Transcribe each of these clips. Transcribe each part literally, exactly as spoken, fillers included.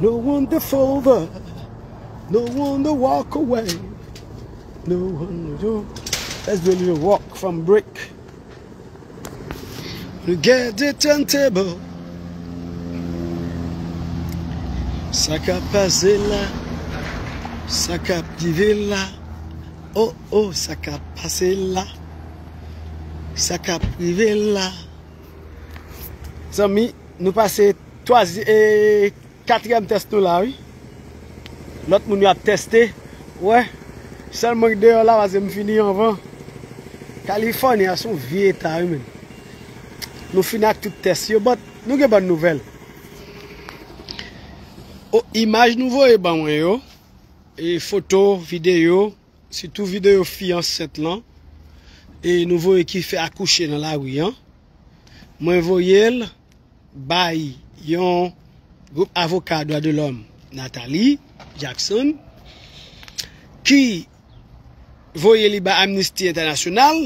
No wonder forever. No wonder walk away. No wonder. Let's do a little walk from break. Regardez turntable. Sa k ap pase la. Sa k ap rive la. Oh, oh, sa k ap pase la. Sa k ap rive la. Zanmi, nou pase twazi-, e, katriyèm tès nou la, wi. Lòt moun yo ap tèste. Wè, sèl mwen k deyò la, paske m fini anvan. Kalifòni a se yon vye eta, wi, menm. Nou fini ak tout tès yo, but nou gen bòn nouvèl. O, imaj nou voye ban mwen yo, e foto, videyo, sitou videyo fi ansent lan, e nou voye ki fè akouche nan lari an. Mwen voye l bay yon gwoup avoka dwa de lòm, Nathalie Jackson, ki voye li ba Amnesty International,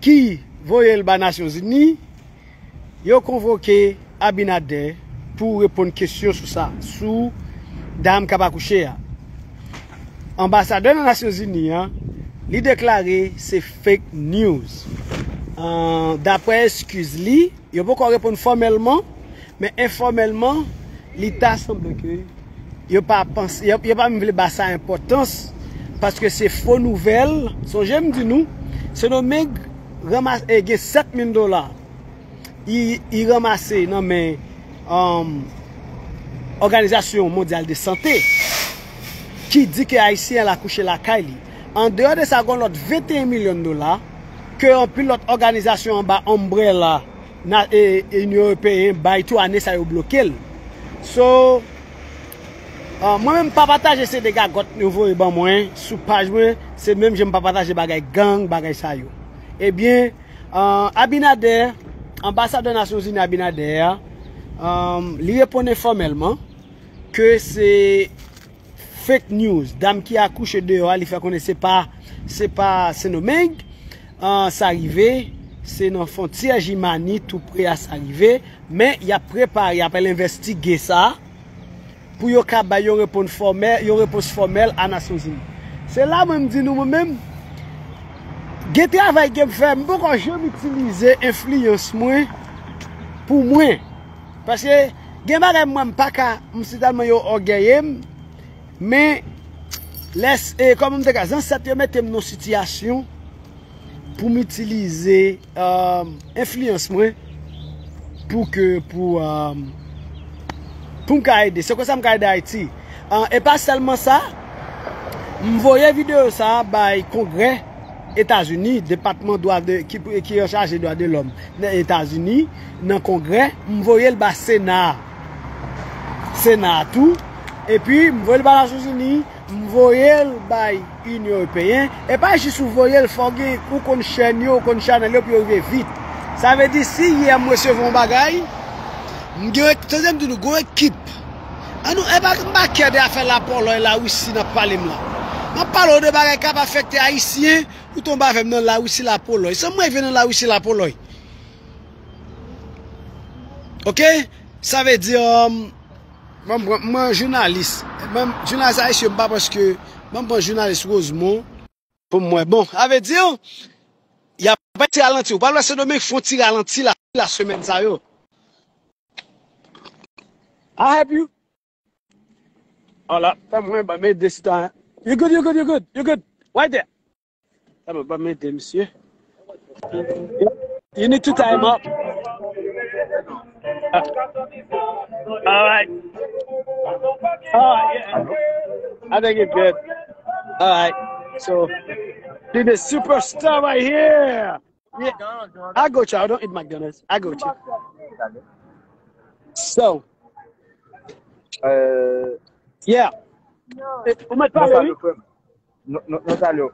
ki voye l ba Nasyonzini, yo konvoke Abinader pou reponn kesyon sou sa, sou dam k ap akouche a. Anbasadè nan Nasyonzini an, li deklare se fake news. An, daprè eskiz li, yo poko reponn fòmèlman, men enfòmèlman, li ta sanble ke yo pa panse, yo, yo pa menm vle ba sa enpòtans, paske se fo nouvèl. Sonje m di nou, Sendomeng ranmase, e, gen sèt mil dola. I, i ranmase nan men, um, Òganizasyon Mondyal de Sante, ki di ke Ayisyen al akouche lakay li. Andeyò de sa, gen lòt venteyen milyon dola ke anpil lòt òganizasyon anba ombrella na, e, e Inyon Ewopeyen bay tou, ane sa yo bloke l. So, ah, mwen menm pa pataje se de gagòt yo voye ban mwen sou paj mwen, se menm jan m pa pataje bagay gang, bagay sa yo. Ebyen, ah, Abinader, anbasadè Nasyonzini Abinader a, ah, li reponn enfòmèlman ke se fake news. Dam ki akouche deyò a, li fè konnen se pa, se pa Sendomeng. Ah, sa rive, se nan fwontyè Jimani, tou pre a sa rive. Men, y ap prepare, y ap al envestige sa, pou yo ka bay yon reponn fòmè-, yon repons fòmèl a Nasyonzini. Se la mwen m di nou, mwen menm, gen travay ke m fè, m poko janm itilize enfliyans mwen pou mwen. Paske gen bagay mwen m pa ka, m sitèlman yo ògèye m, men lès, e, kòman m te ka, zansèt yo mete m nan sitiyasyon pou m itilize, um, enfliyans mwen pou ke, pou, um, pou m ka ede. Se konsa m ka ede Ayiti. Ah, e pa sèlman sa, m voye videyo sa a bay Kongrè Etazini, depatman dwa de, ki, ki anchaje dwa de lòm nan Etazini, nan Kongrè, m voye l ba Sena a. Sena a tou. Epi, m voye l ba Nasyonzini, m voye l bay Inyon Ewopeyen. E pa jis ou voye l, fò w gen, ou konn chèn yo, ou konn chanèl yo pou yo rive vit. Sa vle di, si yè m resevwa yon bagay, m gen, tande m di nou, gen yon ekip. An nou, e pa, m pa kè de afè lapòlòy, Larisi n ap pale m la. M ap pale w de bagay k ap afekte Ayisyen, ou tonbe avè m nan Larisi lapòlòy. Sa m rive nan Larisi lapòlòy. Oke? Sa vle di, um, mwen, mwen, mwen jounalis. Mwen jounalis ayisyen, m pa paske mwen pran jounalis Rosemond pou m wè. Bon, sa vle di, y ap fè ti ralanti. Ou pa wè Sendomeng fè yon ti ralanti la, la semèn sa yo. I help you? Ala, fè mwen, ba, men de sitwayen. You good, you good, you good, you good. Right there. Sa mwen, ba, men de misye. You need to tie him up. Uh, all right. Oh, yeah. I think you're good. All right. So, see the superstar right here. Yeah. I go, child. Don't eat McDonald's. I go, child. So, Euh, yeah. Eh, ou mèt pale, wi. Nou, nou, nou salye w.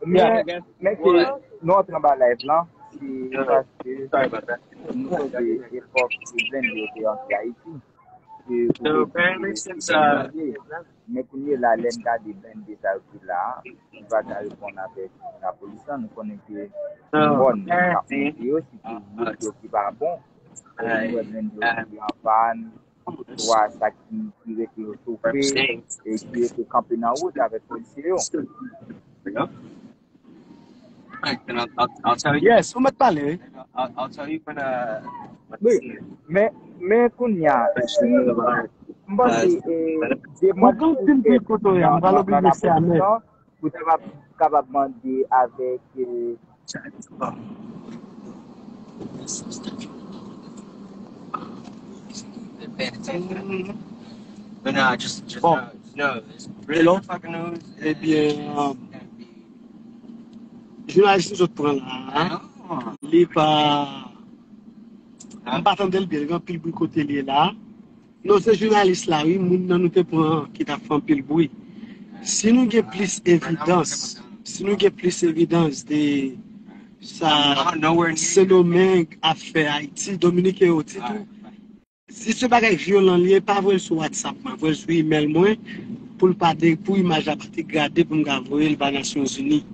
Men, men ke nou antre anba live lan, se paske nou sonje epòk ke blende yo te antre Ayiti. Ke ou te di se blende. Men kounye la, lè n gade blende sa yo ki la, nou pa ka reponn avèk lapolis lan. Nou konnen ke mòn k ap monte yo, sitou wout yo ki pa bon. Nou wè blende yo ki an pàn, oswa sa ki, ki rete yo chofe e ki rete kanpe nan wout avèk polisye yo. Yes, ou mèt pale, wi. Wi, men, men kounye a, si m panse, e, de mwa ki sou tèt nan, nan, nan lapolis lan, pou ta va kapab mande avèk, e, Bon. Ebyen, jounalis nou sot pran la, li pa, m pa tande l byen, li gen anpil bri kote li ye la. Non, se jounalis la, wi, moun nan nou te pran ki t ap fè anpil bri. Si nou gen plis evidans, si nou gen plis evidans de sa Sendomeng ap fè Ayiti, Dominiken yo di tou, si se bagay vyolan li ye, pa voye l sou WhatsApp mwen, voye l sou email mwen, pou l pa de, pou imaj la pa degrade, pou m ka voye l ba Nasyonzini.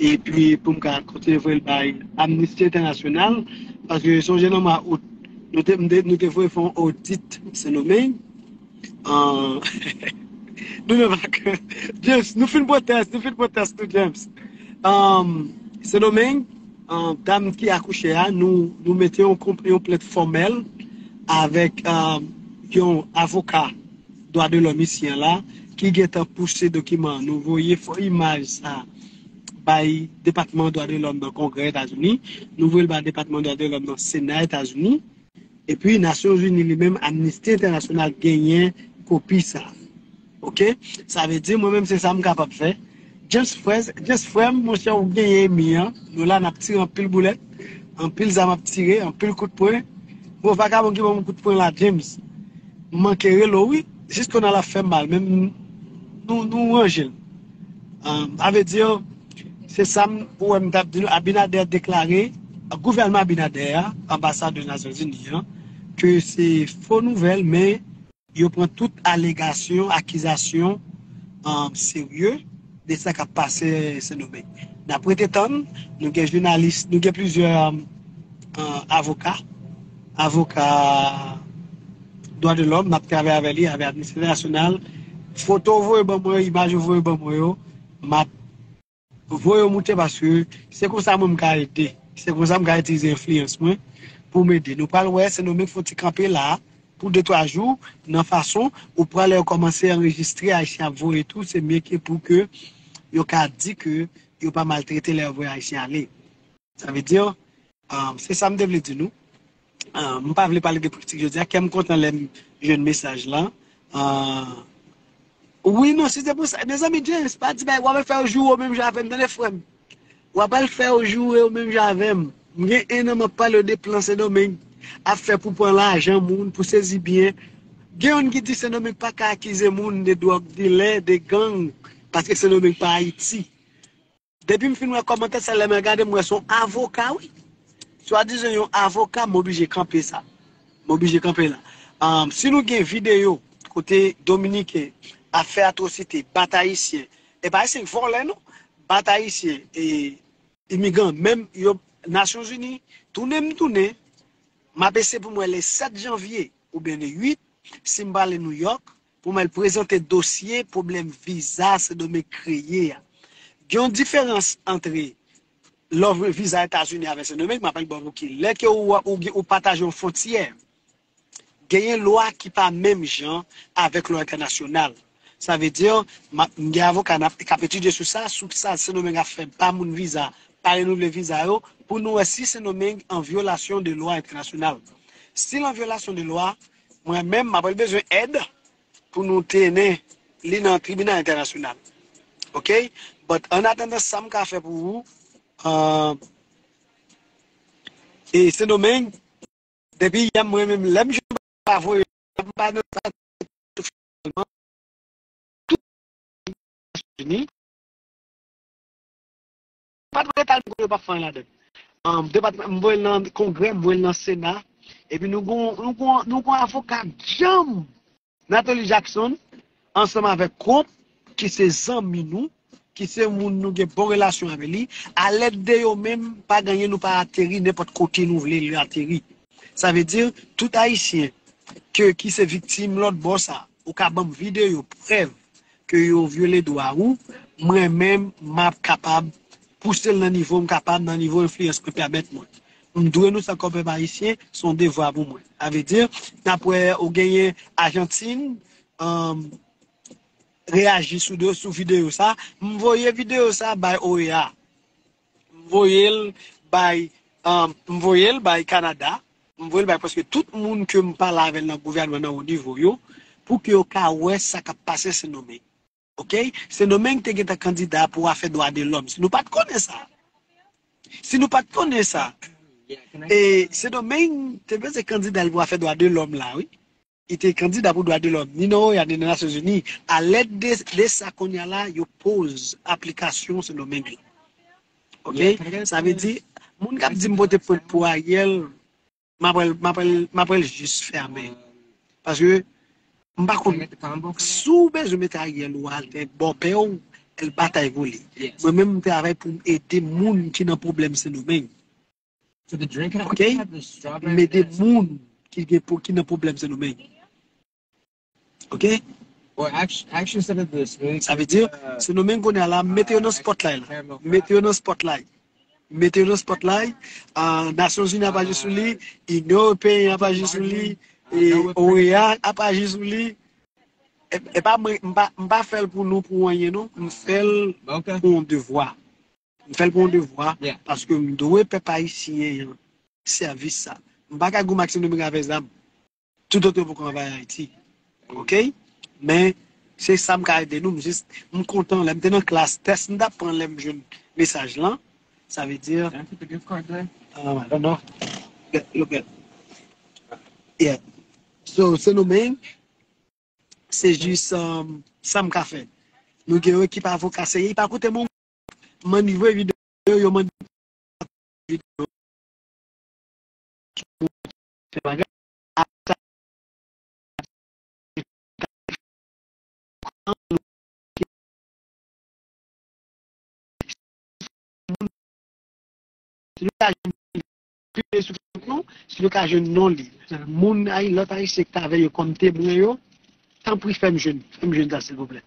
Epi pou m ka kontinye voye l bay Amnisti Entènasyonal, paske sonje nan mwa out, nou te, nou te, nou te voye fè yon odit Sendomeng. Ah, nou nan vakans. James, nou fin pran tès, nou fin pran tès nou, James. Um, Sendomeng, um, dam ki akouche a, nou, nou mete yon, yon plent fòmèl avèk um, yon avoka dwa de lòm isi an la, ki gentan pouse dokiman an. Nou voye fo imaj sa bay Depatman Dwa de Lòm nan Kongrè Etazini, nou voye l bay Depatman Dwa de Lòm nan Sena Etazini, epi Nasyonzini li menm, Amnisti Entènasyonal genyen kopi sa. Oke? Sa vle di, mwen menm, se sa m kapab fè. Just frè, just frè m, monchè, ou genyen enmi an. Nou la, n ap tire anpil boulèt, anpil zam ap tire, anpil kout pwen. Bon, vakabon ki ban m kout pwen la, James, m manke rele w, wi. Jis kounye a l ap fè m mal, men nou, nou ranje l. Sa vle di, se sa m, ou wè m t ap di nou, Abinader deklare, gouvènman Abinader a, anbasadè Nasyonzini an, ke se fo nouvèl, men yo pran tout alegasyon, akizasyon serye de sa k ap pase Sendomeng. N ap rete tann, nou gen jounalis, nou gen plizyè avoka, avoka dwa de lòm, n ap travay avè li, avè Amnisti Entènasyonal. Foto w voye ban mwen yo, imaj w voye ban mwen yo, m ap voye yo moute paske se konsa mwen m ka ede. Se konsa m ka itilize enfliyans mwen pou m ede. Nou pral wè Sendomeng fon ti kanpe la pou de twa jou nan fason ou pral wè yo kòmanse anrejistre Ayisyen ap voye tou, se mye ke pou ke yo ka di ke yo pa maltrete lè yo voye Ayisyen ale. Sa vle di, se sa m te vle di nou. M pa vle pale de politik jodi a, kè m kontan lè m jwenn mesaj lan. Wi, non, si se pou sa, mezanmi, James, pa di bay, w ap fè yo joure yo menm jan avè m, tande frè m. W ap al fè yo joure yo menm jan avè m. M gen en an m ap pale yo de plan Sendomeng ap fè pou pran lajan moun, pou sezi byen. Gen youn ki di Sendomeng pa ka akize moun de dwòg dilè, de gang, paske Sendomeng pa Ayiti. Depi m fin wè kòmantè sa, lè m al gade, m wè se yon avoka, wi. Swadizan yon avoka, m oblije kanpe sa. M oblije kanpe la. Si nou gen videyo kote Dominiken ap fè atwosite, bat Ayisyen, e pa Ayisyen k vòlè, non. Bat Ayisyen, e imigran, menm yo, Nasyonzini, tounen m tounen, m ap eseye pou m wè le sèt janvye oubyen le uit, si m prale Nouyòk, pou m al prezante dosye pwoblèm viza Sendomeng kreye a. Gen yon diferans antre lè w vle viza Etazini avèk Sendomeng, m ap al ba w ki lè ke ou, ou, ou pataje yon fwontyè, genyen lwa ki pa menm jan avèk lwa entènasyonal. Sa vle di, m ap, m gen avoka n ap, k ap etidye sou sa, sou sa Sendomeng ap fè ba moun viza, pa renouvle viza yo, pou nou wè si Sendomeng an vyolasyon de lwa entènasyonal. Si l an vyolasyon de lwa, mwen menm, m ap bezwen èd pou nou trennen li nan tribinal entènasyonal. Oke? But, an atandan, sa m ka fè pou ou, e Sendomeng, depi yè mwen menm, lè m jwenn pa voye, m pa nan sa, tout Etazini, pa t wè Etazini kote yo pa fè anyen ladan. Depatman, m voye l nan Kongrè, m voye l nan Sena. Epi nou gon, nou gon, nou gon avoka djanm, Nathalie Jackson, ansanm avèk Trump, ki se zanmi nou, ki se moun nou gen bon relasyon avè li, alèd de yo menm, pa gen anyen nou pa ateri nenpòt kote nou vle l ateri. Sa vle di, tout Ayisyen ke, ki se viktim lòt bò sa, ou ka ban m videyo, prèv ke yo vyole dwa ou, mwen menm, m ap kapab pouse l nan nivo m kapab, nan nivo enfliyans mwen pèmèt mwen. M dwe nou sa kòm pèp ayisyen, se yon devwa pou mwen. Sa vle di, n ap wè ou genyen Ajantin, um, reyaji sou, de, sou videyo sa. M voye videyo sa bay O E A. M voye l bay, um, m voye l bay Kanada. M voye l bay prèske tout moun ke m pale avè l nan gouvènman nan wo nivo yo, pou ke yo ka wè sa k ap pase Sendomeng. Oke? Sendomeng te gentan kandida pou afè dwa de lòm. Si nou pa t konnen sa, si nou pa t konnen sa, e Sendomeng te bezwen kandida l pou afè dwa de lòm la, wi. Li te kandida pou dwa de lòm, ni nan O E A, ni nan Nasyonzini. A lèd de, de sa kounye a la, yo poze aplikasyon Sendomeng la. Oke? Sa vle di, moun k ap di m pote plent pou Ariel, m ap wè l, m ap wè l, m ap wè l jis fèmen. Paske m pa konn, si w bezwen mete Ariel ou atè, bòpè w, el batay pou li. Mwen menm, m travay pou m ede moun ki nan pwoblèm Sendomeng. Oke? M ede moun ki gen pou, ki nan pwoblèm Sendomeng. Oke? Sa vle di, Sendomeng kounye a la, mete yo nan spotlight la. Mete yo nan spotlight. Mete yo nan spotlight. Ah, Nasyonzini ap aji sou li, Inyon Ewopeyen ap aji sou li, e O E A ap aji sou li. E, e pa mwen, m pa, m pa fè l pou nou, pou anyen, non. M fè l pou yon devwa. M fè l pou yon devwa, paske m dwe pèp ayisyen an sèvis sa. M pa ka goumen ak Sendomeng avèk zam. Toutotan yo poko anvayi Ayiti. Oke? Men, se sa m ka ede nou. M jis, m kontan, lè m te nan klas, tès m t ap pran lè m jwenn mesaj lan. Sa vle di, ah, I don't know. Look at, look at. Yeah. So, Sendomeng, se jis, um, sa m ka fè. Nou gen yon ekip avoka serye, li pa koute moun. M annik voye videyo, yo mande videyo. Si nou ka jwenn li, pibliye sou Facebook nou, si nou ka jwenn non li. Moun ay, lòt ayisyen ki t avè yo kòm temwen yo, tanpri fè m jwenn, fè m jwenn sa silvouplè.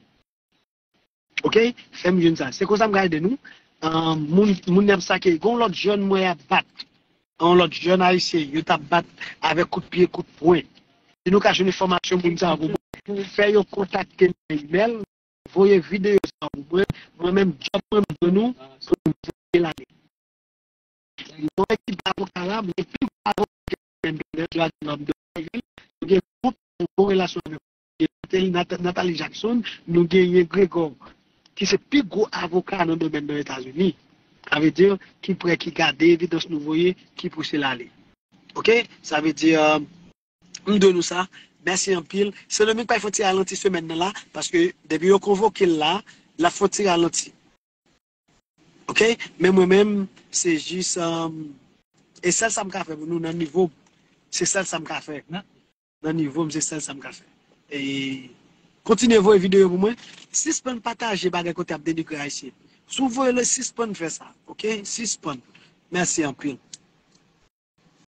Oke? Fè m jwenn sa. Se konsa m ka ede nou. Ah, moun, moun y ap sake. Gon lòt jèn mwen y ap bat. Yon lòt jèn ayisyen, yo t ap bat avèk kout pye, kout pwen. Si nou ka jwenn enfòmasyon moun sa yo pou mwen, fè yo kontakte m nan imèl, voye videyo sa yo pou mwen. Mwen menm, djòb mwen, m di nou, pou m voye l ale. Yon ekip avoka la, m gen pi gwo avoka ke Mendonè, Joaquin Lambert, nou gen gwoup, nou bon relasyon avèk Nathalie, Nat-, Nathalie Jackson, nou genyen Gregor, ki se pi gwo avoka nan domèn nan Etazini. Sa vle di, ki prè, ki gade evidans nou voye, ki pouse l ale. Oke? Sa vle di, euh, m dwe nou sa. Mèsi anpil. Sendomeng pral fè yon ti ralanti semèn nan la, paske depi yo konvoke l la, l ap fè yon ti ralanti. Oke? Men mwen menm, se jis, um, e sèl sa m ka fè pou nou nan nivo m. Se sèl sa m ka fè. Nan nivo m, se sèl sa m ka fè. E kontinye voye videyo pou mwen. Sispann pataje bagay kote ap denigre Ayisyen. Si w voye l, sispann fè sa. Oke? Sispann. Mèsi anpil.